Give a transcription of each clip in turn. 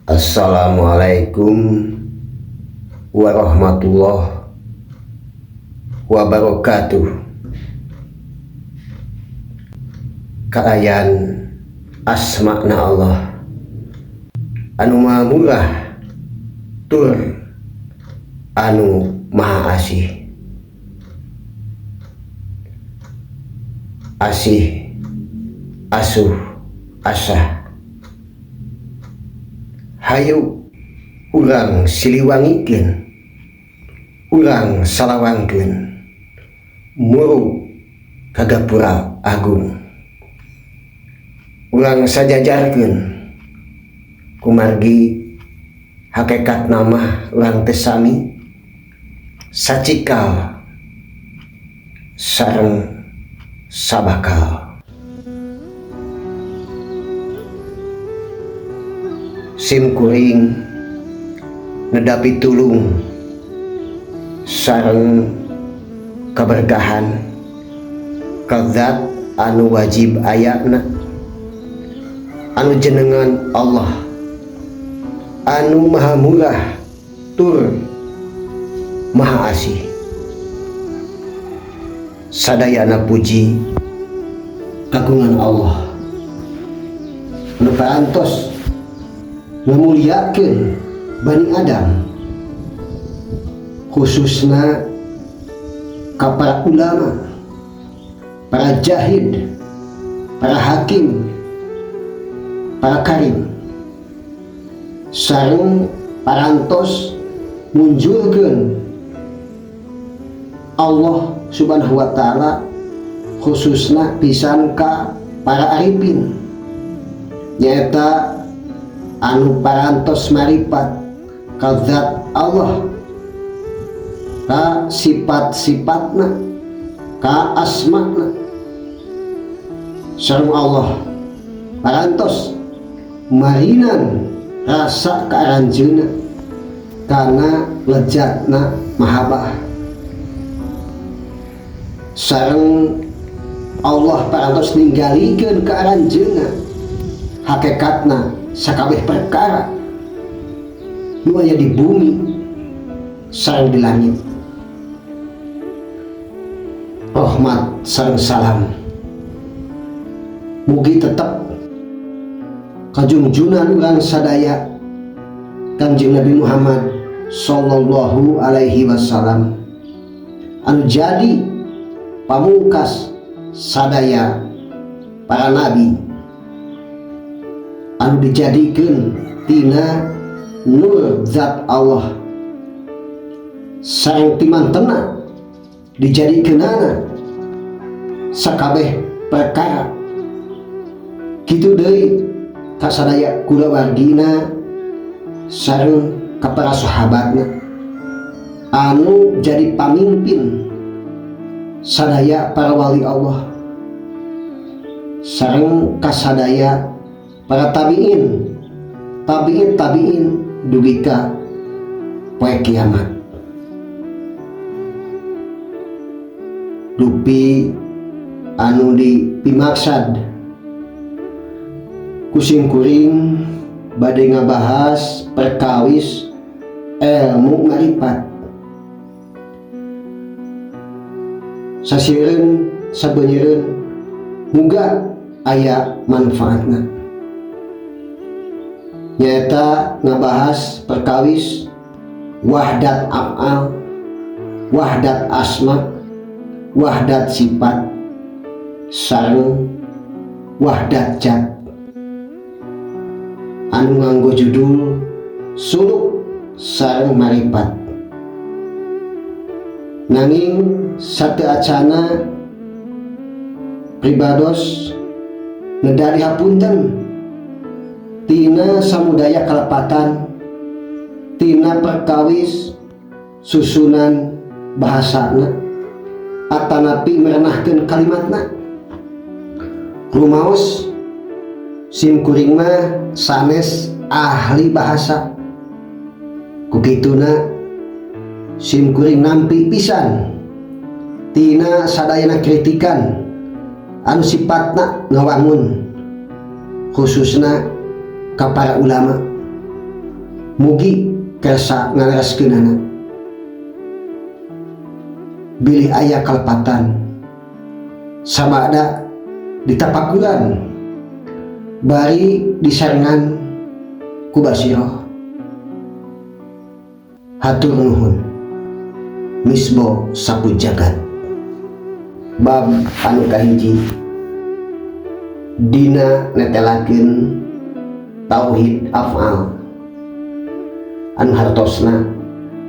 Assalamualaikum warahmatullahi wabarakatuh. Kaayan asmana Allah anu maha murah tur anu maha asih. Asih, asuh, asah. Hayu urang siliwangikeun, urang salawangkeun muru ka gapura agung. Urang sajajarkeun kumargi hakekat nama urang teh sami sacikal sareng sabakal. Sim kuring nedapi tulung sareng kaberkahan ka zat anu wajib ayana anu jenengan Allah anu maha murah tur maha asih. Sadayana puji kagungan Allah nu parantos ngamuliakeun Bani Adam, khususna ka para ulama, para jahid, para hakim, para karim, sareng parantos munjulkeun Allah Subhanahu wa taala khususna pisan ka para arifin, nyaeta anu parantos maripat ka zat Allah, ka sifat-sifatna, ka asmana. Sareng Allah parantos marinan rasa ka aranjeunna kana lejatna mahabbah. Sareng Allah parantos ninggalikeun ka aranjeunna hakikatna sakabeh perkara nu aya di bumi sareng di langit. Rahmat sareng salam mugi tetep kajungjunan urang sadaya Kangjeng Nabi Muhammad sallallahu alaihi wasallam anu jadi pamungkas sadaya para nabi anu dijadikeun tina nur zat Allah sareng timantena dijadikeunana sakabeh perkara. Kitu deui ka sadaya kulawargina sareng ka para sahabatna anu jadi pamimpin sadaya para wali Allah sareng kasadaya para tabiin, tabiin tabiin dugi ka poe kiamat. Dupi anu dipimaksad kusim kuring bade ngabahas perkawis ilmu maripat. Sasireun sabeunyereun muga aya manfaatna. Nyaeta ngabahas perkawis wahdat af'al, wahdat asma, wahdat sifat, sareng wahdat zat anu nganggo judul suluk sareng maripat. Nanging sateu acana pribados nedari hapunten tina samudaya kalepatan tina perkawis susunan bahasana atanapi merenahkeun kalimatna. Rumaos sim kuring mah sanes ahli bahasa, kukituna sim kuring nampi pisan tina sadayana kritikan anu sifatna ngawangun khususna ka para ulama. Mugi kersa ngalereskeunana. Bilih aya kalepatan sabada ditapakuran bari disarengan ku basiroh. Hatur nuhun. Misbo sapu jagat. Bab anu kahiji dina netelakeun tauhid af'al anu hartosna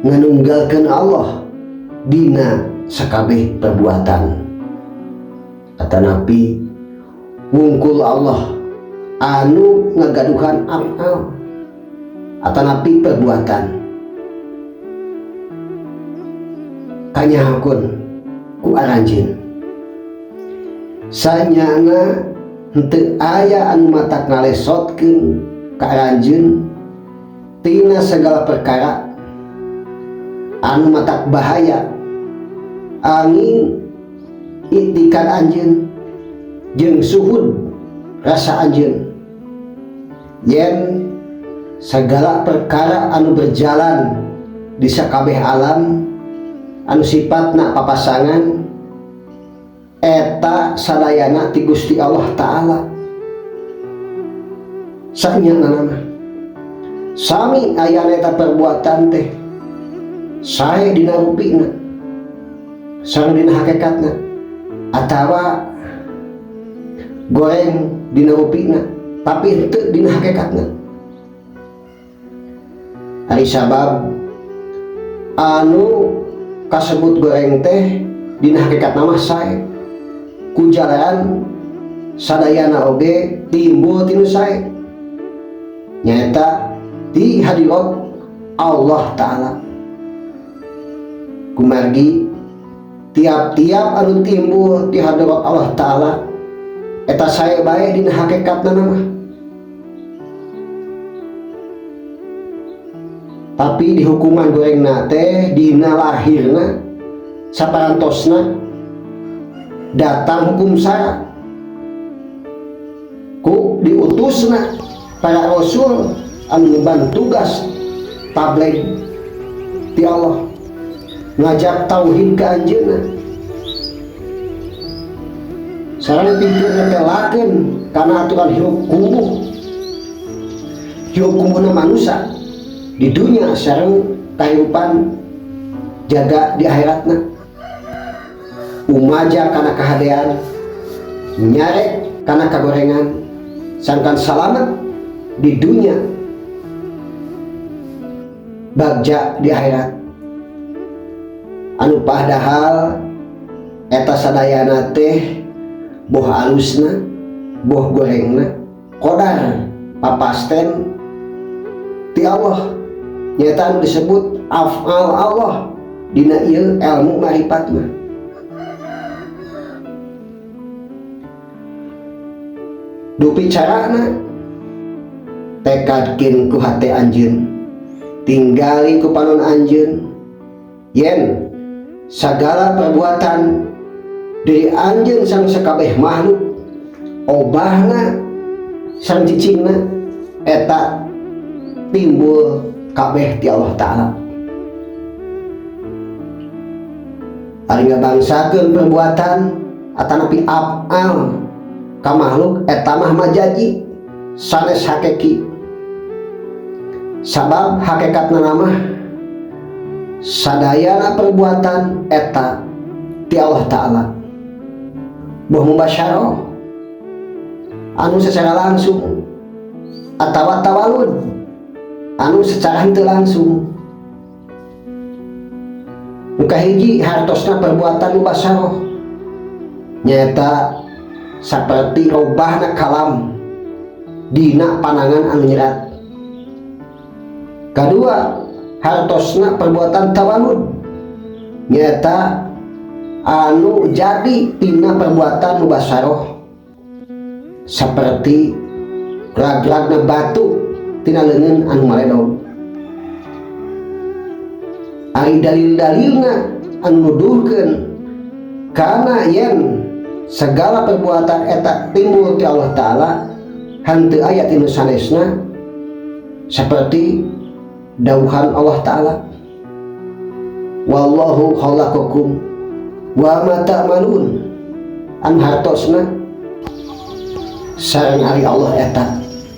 nganunggalkeun Allah dina sakabeh perbuatan atanapi wungkul Allah anu ngagaduhan af'al atanapi perbuatan kanyahokeun ku aranjeun. Sanyana henteu aya anu matak ngalesotkeun ka aranjeun tina segala perkara anu matak bahaya angin iktikad anjeun jeung suhud rasa anjeun yen segala perkara anu berjalan di sakabeh alam anu sifatna papasangan eta sadayana ti Gusti Allah Ta'ala. Sanyana mah sami ayana eta perbuatan teh sae dina rupina sareng dina hakikatna atawa goreng dina rupina tapi henteu dina hakikatna. Ari sabab anu kasebut goreng teh dina hakikatna mah sae ku jalaran sadayana oge timbul tinu sae nyaeta di hadirat Allah Ta'ala. Kumargi tiap-tiap anu timbul di hadirat Allah Ta'ala eta sae bae dina hakikatna mah, tapi di hukuman gorengna teh dina lahirna saparantosna datang hukum sara ku diutusna para rasul anu ngeban tugas tabligh ti Allah ngajak tauhid ka anjeunna sareng pikeun netelakeun kana aturan hirup kumuh hirup kumuhna manusia di dunia sareng kahirupan jaga di akhiratna umaja kana kahadean nyarek kana kagorengan sangkan salamet di dunia bagja di akhirat anu padahal eta sadayana teh boh alusna boh gorengna qadar papasten ti Allah nyata anu disebut af'al Allah dina ieu ilmu marifat mah. Dupi carana tekadkeun ku hate anjeun tinggali ku panon anjeun yen sagala perbuatan diri anjeun sang sakabeh makhluk obahna sareng cicingna eta timbul kabeh ti Allah Ta'ala. Ari ngabangsakeun perbuatan atanapi af'al ka makhluk eta mah majaji sanes hakiki sabab hakikatna mah sadayana perbuatan eta ti Allah Ta'ala boh mubasyarah anu secara langsung atawa tawalud anu secara henteu langsung. Nu kahiji hartosna perbuatan mubasyarah nyaeta saperti robahna kalam dina panangan anu nyerat. Kadua hartosna perbuatan tawalud nyaeta anu jadi tina perbuatan mubasyarah seperti rag-ragna batu tina leungeun anu maledog. Ari dalil-dalilna anu nuduhkeun kana yen segala perbuatan eta timbul ti Allah Ta'ala henteu aya tinu sanesna seperti Dawuhan Allah Ta'ala, wallahu khalaqakum wa ma ta'malun, anu hartosna sareng ari Allah eta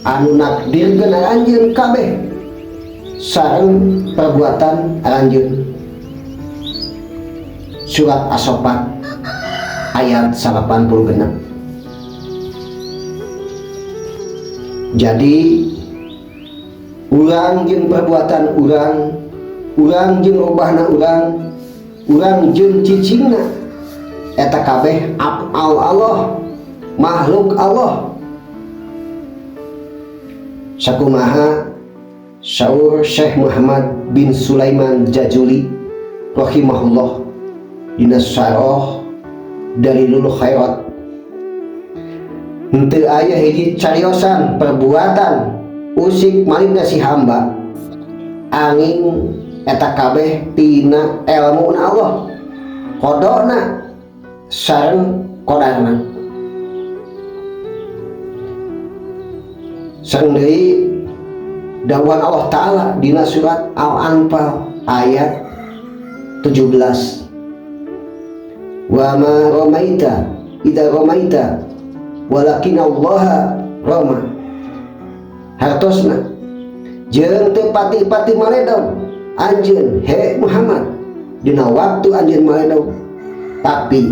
anu nakdirkeun anjeun kabeh sareng perbuatan anjeun. Surat As-Saffat ayat 86. Jadi urang jeung perbuatan urang, urang jeung robahna urang, urang jeung cicingna eta kabeh afal Allah, makhluk Allah. Sakumaha saur Syekh Muhammad bin Sulaiman Jazuli rahimahullah dina syarah Dalilul Khairat, henteu aya hiji cariosan perbuatan usik malikna si hamba angin eta kabeh tina elmuna Allah, kodona sareng kodarna. Sareng deui dawuhan Allah Ta'ala dina surat Al-Anfal ayat 17, wa ma ramaita idza ramaita walakin Allah rama. Hartosna jeung teu pati-pati maledog anjeun he Muhammad dina waktu anjeun maledog, tapi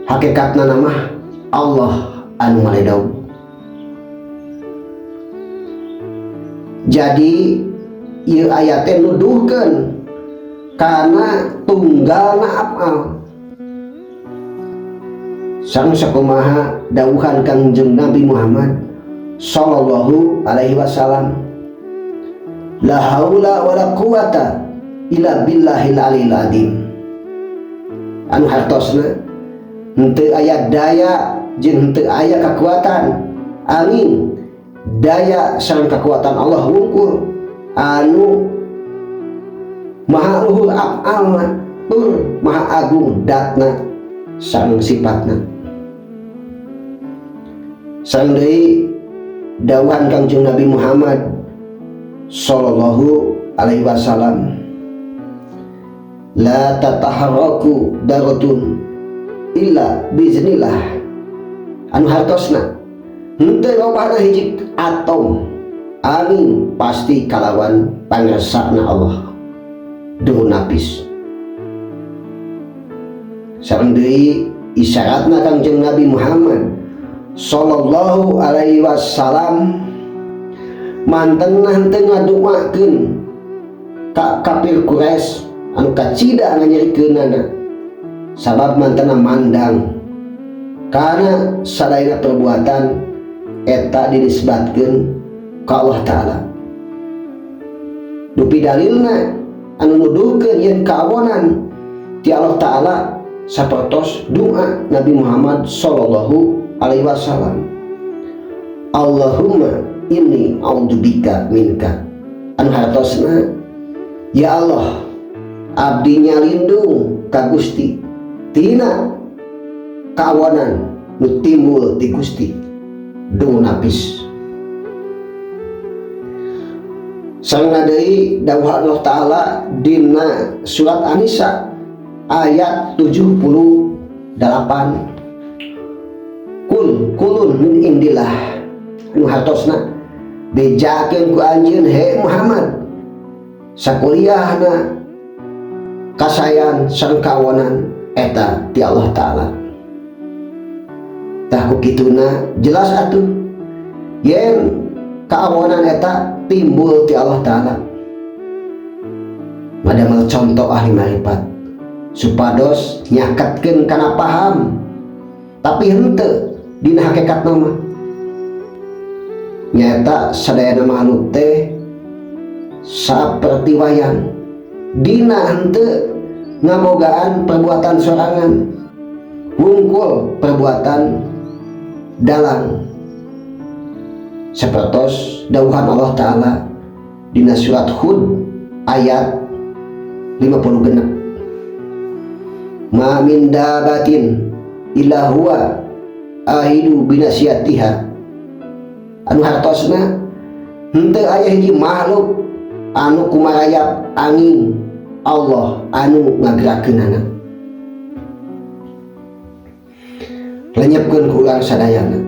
hakikatna mah Allah anu maledog. Jadi ieu ayat teh nuduhkeun kana tunggalna afal. Sareng sakumaha dawuhan Kangjeng Nabi Muhammad sallallahu alaihi wasallam, la haula wala quwata illa billahil aliyil azim. Anu hartosna henteu aya daya jeung henteu aya kekuatan angin daya sareng kekuatan Allah wungkul anu maha luhur afalna tur maha agung datna sareng sifatna. Sareng deui dawuhan Kangjeng Nabi Muhammad sallallahu alaihi wasallam, la tataharraku daratun illa biiznillah. Anu hartosna henteu robahna hiji atom angin pasti kalawan pangersana Allah duh napis. Sareng deui isyaratna Kangjeng Nabi Muhammad sallallahu alaihi wasallam mantena henteu ngaduakeun ka kafir Quraisy anu kacida nganyerikeunana, sabab mantena mandang kana sadayana perbuatan eta dinisbatkeun ka Allah Ta'ala. Dupi dalilna anu nuduhkeun yen kaawonan ti Allah Ta'ala sapertos doa Nabi Muhammad sallallahu alaihi wasallam, Allahumma inni a'udzubika minka. Anu hartosna ya Allah, abdi nyalindung ka Gusti tina kaawonan nu timbul ti Gusti dung napis. Sareng deui dawuh Allah Ta'ala dina surat An-Nisa ayat 78, kul kulun min indillah. Anu hartosna bejakeun ku anjeun he Muhammad sakuliahna kasayan sareng kawonan eta ti Allah Ta'ala. Tah ku kituna jelas atuh yen kaawonan eta timbul ti Allah Ta'ala. Madamel contoh ahli marifat supados nyaketkeun kana paham, tapi henteu dina hakikat mah nyaeta sadayana makhluk teh saperti wayang dina henteu ngabogaan perbuatan sorangan wungkul perbuatan dalang sapertos dawuhan Allah Ta'ala dina surat Hud ayat 56, ma min dabatin illa huwa ahidu binasiyatiha. Anu hartosna henteu aya hiji makhluk anu kumarayap angin Allah anu ngagerakeunana. Lenyepkeun ku urang sadayana.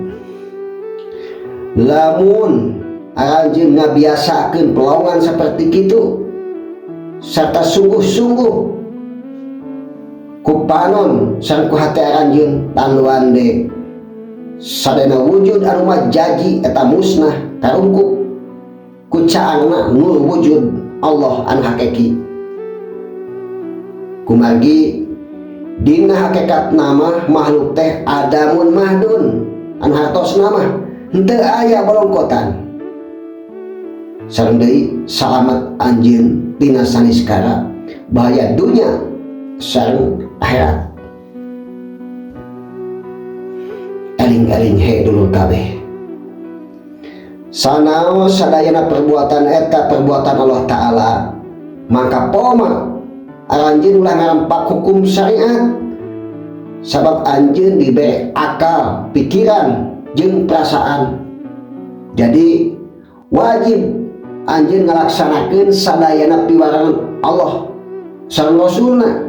Lamun aranjeun ngabiasakeun pelongan seperti kitu serta sungguh-sungguh ku panon sareng ku hate aranjeun tanduan de sadayana wujud anu majaji eta musnah karungkup ku caangna nur wujud Allah anu hakiki. Kumargi dina hakikat nama makhluk teh adamun mahdun anu hartosna mah henteu aya bolongkotan. Sareng deui salamet anjeun tina saniskara bahaya dunya sareng akhirat. Eling-eling he dulur kabeh. Sanaos sadayana perbuatan eta perbuatan Allah Ta'ala, maka poma aranjeun ulah ngarampak hukum syariat, sabab anjeun diberi akal, pikiran, jeung perasaan. Jadi wajib anjeun ngalaksanakeun sadayana piwarangan Allah sareng Rasulna,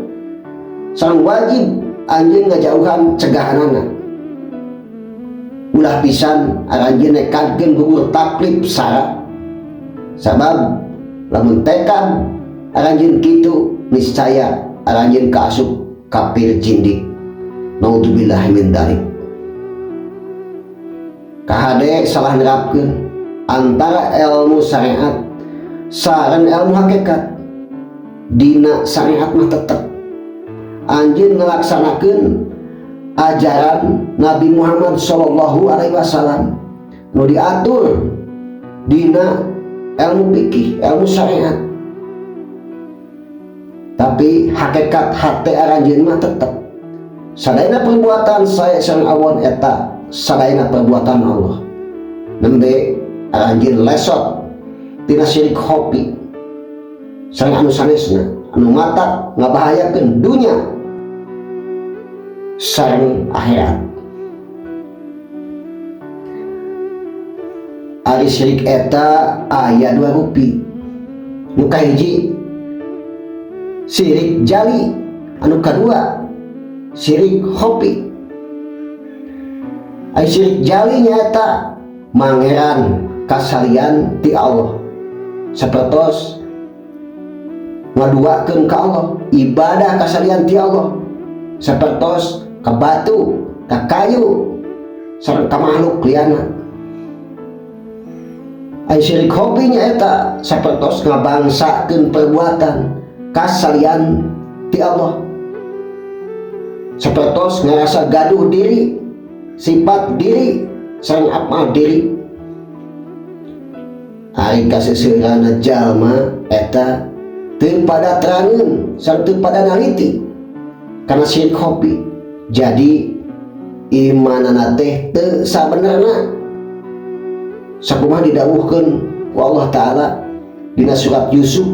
sareng wajib anjeun ngajauhan cegahanana. Ulah pisan aranjeun nekadkeun gugur taklif sara, sabab lamun tekad aranjeun kitu niscaya aranjeun kaasup kafir jindik. Naudzubillah min dzalik. Kahade salah nerapkeun antara ilmu syariat sareng ilmu hakikat. Dina syariat mah tetep anjeun ngalaksanakeun ajaran Nabi Muhammad sallallahu alaihi wasallam nu diatur dina ilmu fikih, ilmu syariat. Tapi hakikat hate aranjeun mah tetep sadayana perbuatan saya sareng awon eta sadayana perbuatan Allah. Nembe aranjeun lesot tina syirik khofi sareng anu sanesna anu matak ngabahayakeun dunya sareng akhirat. Ari syirik eta aya dua rupi. Nu kahiji syirik jali, anu kadua syirik khofi. Ari syirik jali nyaeta mangeran kasalian ti Allah, sapertos ngaduakeun ka Allah, ibadah kasalian ti Allah, sapertos ka batu, ka kayu, sareng ka makhluk liana. Ari syirik khofi nyaeta sapertos ngabangsakeun perbuatan kasalian ti Allah, sapertos ngarasa gaduh diri, sifat diri, sareng amal diri. Ari kaseuseuranna jalma eta teu pada terangeun sareng teu pada naliti kana syirik khofi. Jadi imanana teh teu sabenerna. Sakumaha didawuhkeun ku Allah Ta'ala dina surat Yusuf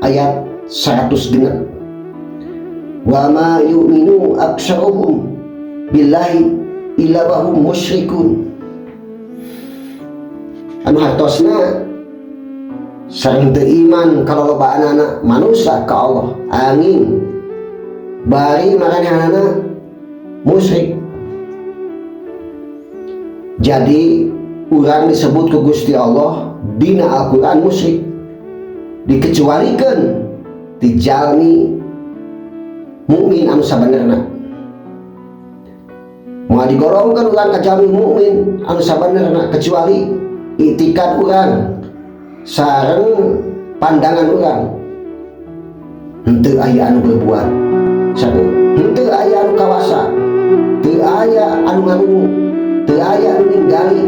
ayat 106. Wa ma yu'minu aktsaruhum billahi illa wa hum musyrikun. Anu hartosna sareng teu iman kalolobaanana manusa ka Allah, angin bari maranehanana musyrik. Jadi urang disebut ku Gusti Allah dina Al-Qur'an musyrik, dikecualikeun ti jalmi mukmin anu sabenerna. Moal digolongkeun urang ka jalmi mukmin anu sabenerna kecuali itikad urang sareng pandangan urang. Henteu aya anu berbuat, sareng henteu aya anu kawasa, teu aya anu ngarungu, teu aya anu ninggali,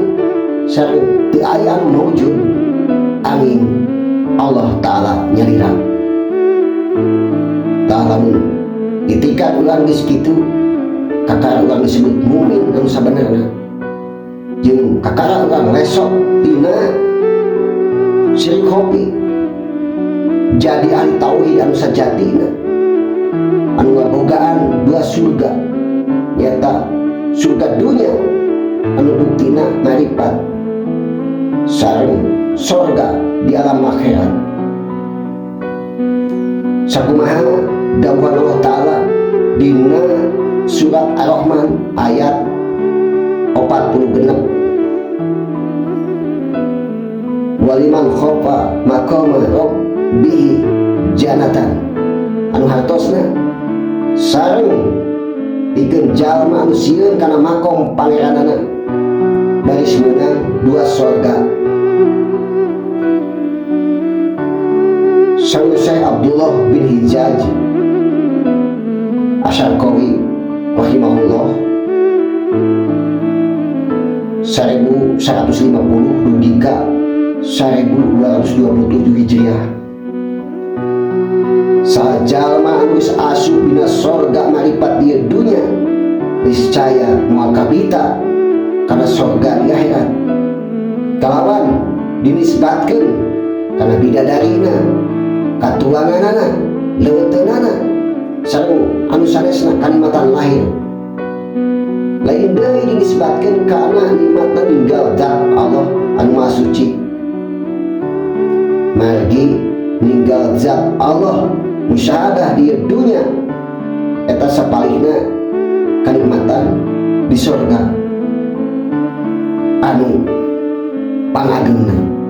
sareng teu aya anu maujud angin Allah Ta'ala nyalira. Tah lamun itikad urang geus kitu, kakara urang disebut mukmin anu sabenerna, jeung kakara urang lesot dina syirik khofi, jadi ahli tauhid anu sajatina, anu ngabogaan dua surga, nyata surga dunya anu buktina maripat sareng sorga di alam akhirat. Sakumaha dawuhan Allah Ta'ala dina surat Ar-Rahman ayat 46, waliman khofa maqama rabbihi janatan, anu hartosna sareng pikeun jalma anu sieun kana makom pangeranana baris meunang dua sorga. Saur Syekh Abdullah bin Hijaj Asyarqawi rahimahullah 1150 dugi ka 1227 Hijriah, sajalma anu geus asup dina sorga maripat di dunya niscaya moal kabita kana sorga di akhirat, kalawan dinisbatkeun kana bidadarina, katuanganana, leuteunana, sareng anu sanesna kanikmatan lahir. Lain deui dinisbatkeun kana nikmatna ninggal zat Allah anu Maha Suci, margi ninggal zat Allah musyahadah di dunya eta sapalihna kanikmatan di sorga anu pangagengna.